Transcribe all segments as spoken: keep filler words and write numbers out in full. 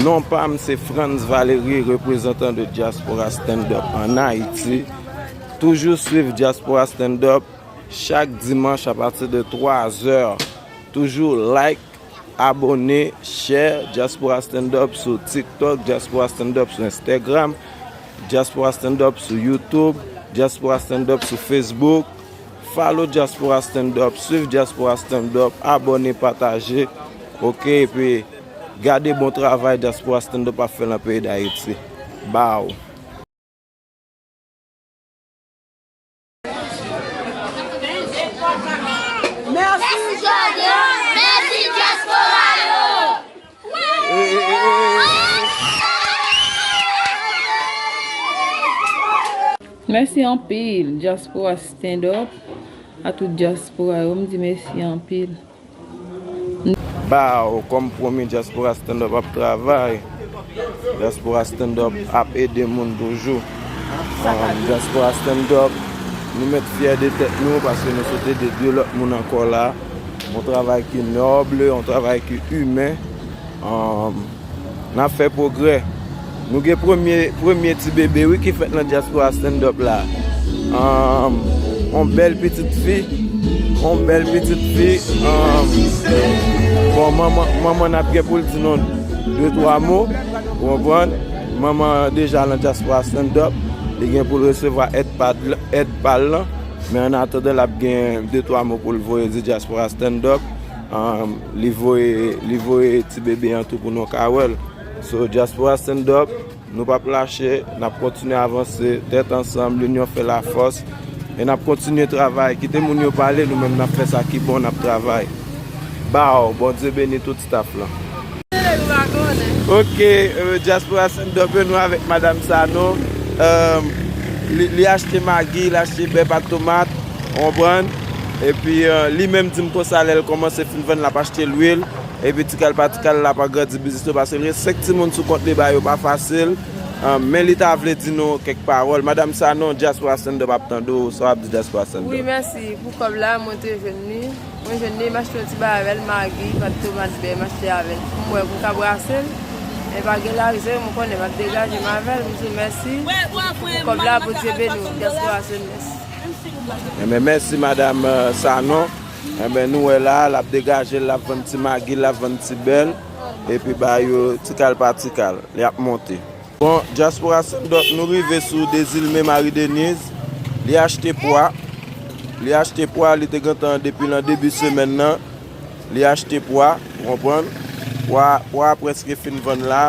Non pa m se Frantz Valery, reprezantan de Diaspora Stand Up an Ayiti. Toujou swiv Diaspora Stand Up chak dimanch apati de twa zè. Toujou like, abòne, share Diaspora Stand Up sou TikTok, Diaspora Stand Up sou Instagram, Diaspora Stand Up sou YouTube, Diaspora Stand Up sou Facebook. Follow Diaspora Stand Up, swiv Diaspora Stand Up, abòne, pataje. Oke, epi gade bon travay Diaspora Stand Up ap fè nan peyi Dayiti. Bow. Mèsi Jòdè, mèsi dyaspora yo. Mèsi anpil, dyaspora Stand Up, a tout dyaspora yo, m di mèsi anpil. Bow, kòm pwomi, Diaspora Stand Up ap travay. Diaspora Stand Up ap ede moun toujou. Um, Diaspora Stand Up, nou mèt fyè de tèt nou paske nou sot ede de lòt moun ankò la. Yon travay ki nòb, yon travay ki imen. Um, N ap fè pwogrè. Nou gen premye, premye ti bebe, wi, ki fèt nan Diaspora Stand Up la. Ahn, yon bèl pitit fi. Yon bèl pitit fi. Ahn, bon, manman, manman n ap gen pou l di nou de, twa mo. Ou konprann? Manman deja nan Diaspora Stand Up. Li gen pou l resevwa èd pa, èd pa l lan. Men annatandan, l ap gen de, twa mo pou l voye di Diaspora Stand Up. Ahn, li voye, li voye ti bebe an tou pou nou ka wè l. So, Diaspora Stand Up, nou p ap lache, n ap kontinye avanse, tèt ansanm, linyon fè lafòs, e n ap kontinye travay. Kite moun yo pale, nou menm n ap fè sa ki bon, n ap travay. Bow, Bondye beni tout staff lan. Ok, euh, Diaspora Stand Up, nou avèk Madam Sanon. Euh, li, li achte magi, li achte bè, pat tomat, ou konprann? Epi, euh, li menm di m konsa, lè l kòmanse fin vann, l ap achte lwil. Epi ti kal pa ti kal, l ap agrandi biznis yo, paske l gen senk timoun sou kont li, bagay yo pa fasil. Ah, men li ta vle di nou kèk pawòl. Madam Sanon, Diaspora Stand Up ap tande w, sa w ap di Diaspora Stand Up? Wi, mèsi pou kòb la, mwen te jwenn li. Mwen jwenn li, m achte yon ti bagay avè l, magi, pat tomat, bè, m achte avè l. Pou m wè, pou m ka brase l. E pa gen larizè, mwen konnen m ap degaje m avè l, m di w mèsi. Pou kòb la, Bondye beni w, Diaspora Stand Up, mèsi. Enben, mèsi, Madam, euh, Sanon. Enben, nou wè la, l ap degaje l, l ap vann ti magi, l ap vann ti bè l, epi ba yo ti kal pa ti kal, li ap monte. Bon, Diaspora Stand Up, nou rive sou Dezilme Marie Denise. Li achte pwa. Li achte pwa, li te gentan depi nan debi semèn nan. Li achte pwa, ou konprann? Pwa, pwa prèske fin vann la.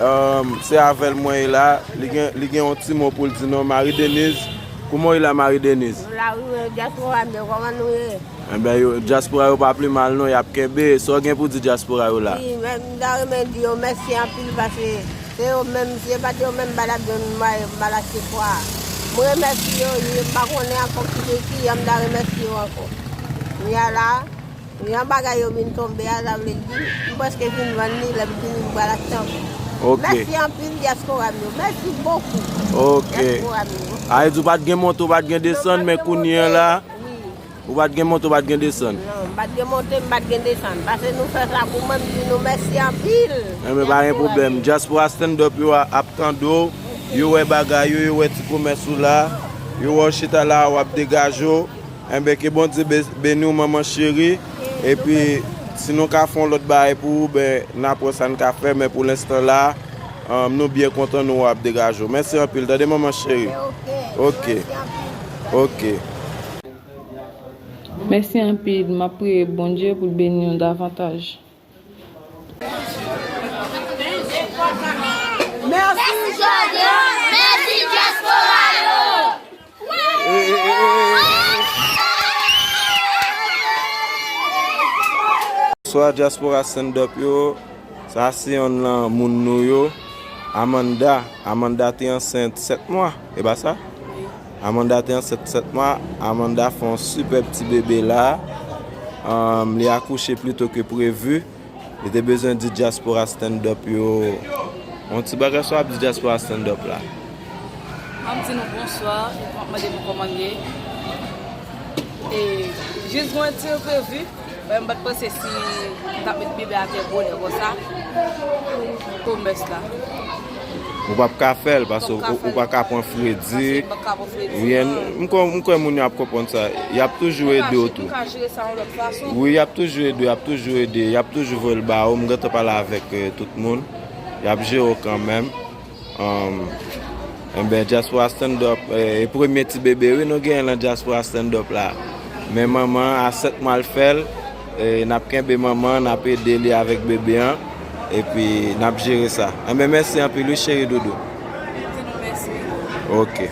Ahn, se avè l mwen ye la. Li gen, li gen yon ti mo pou l di nou. Marie Denise, kòman w ye la, Marie Denise? Nou la wi, men dyaspora m yo, kòman nou ye? Enben, yo, dyaspora yo pa pi mal non, y ap kenbe. Sa w gen pou di dyaspora yo la? Wi, men m ta renmen di yo mèsi anpil paske se yo menm, si se pa t yo menm, m pa t ap jwenn mwayen pou m al achte pwa. M remèsye yo, m pa konnen ankò ki de ki, m ta remèsye yo ankò. Kounye a la, jan bagay yo vin tonbe a, sa vle di, m prèske fin vann li, lè m fini, m pral achte ankò. Ok. Mèsi anpil, dyaspora m yo. Mèsi bokou. Ok. Dyaspora m yo. A vle di w pa t gen monte, w pa t gen desann, men kounye a la, wi. Ou pa t gen monte, ou pa t gen desann. Non, m pa t gen monte, m pa t gen desann. Paske nou fè sa pou mwen, m di nou mèsi anpil. Enben, pa gen pwoblèm. Dyaspora Stand Up yo a, ap tande w. Yo wè bagay yo, yo wè ti komès ou la. Yo wè w chita la, w ap degaje w. Enben, ke Bondye be-, beni w, manman cheri. Epi, si nou ka fè yon lòt bagay pou ou, ben, n ap wè sa n ka fè. Men pou lenstan la, ahn, nou byen kontan nou wè w ap degaje w. Mèsi anpil, tande, manman cheri. Ok. Ok. Mèsi anpil. M ap priye Bondye pou l beni nou davantaj. Mèsi Jòdè, mèsi dyaspora yo. Bonswa dyaspora stand up yo. Sa se yonn nan moun nou yo, Amanda. Amanda te ansent sèt mwa, e pa sa? Amanda te ansent sèt mwa. Amanda fè yon sipèb ti bebe la. Ahn, li akouche pli to ke previ. Li te bezwen di dyaspora stand up yo yon ti bagay. Sa w ap di dyaspora stand up la? M ap di nou bonswa, epi m ap mande nou kòman n ye. E jis gen yon ti enprevi. Mwen, m pa t panse si m t ap met bebe atè bonè konsa pou komès la. Ou p ap ka fè l paske ou pa ka pran fredi. M kwè moun yo ap konprann sa. Y ap toujou ede w tou. Wi, y ap toujou ede w, y ap toujou ede, y ap toujou voye l ba ou. M gentan pale avèk tout moun. Y ap jere w kanmenm. Enben, Dyaspora Stand Up, e premye ti bebe wi nou genyen nan Dyaspora Stand Up la. Men manman an a sèt mwa l fè l, n ap kenbe manman an, n ap ede li avèk bebe an, epi n ap jere sa. Enben, mèsi anpil wi cheri doudou. Ok.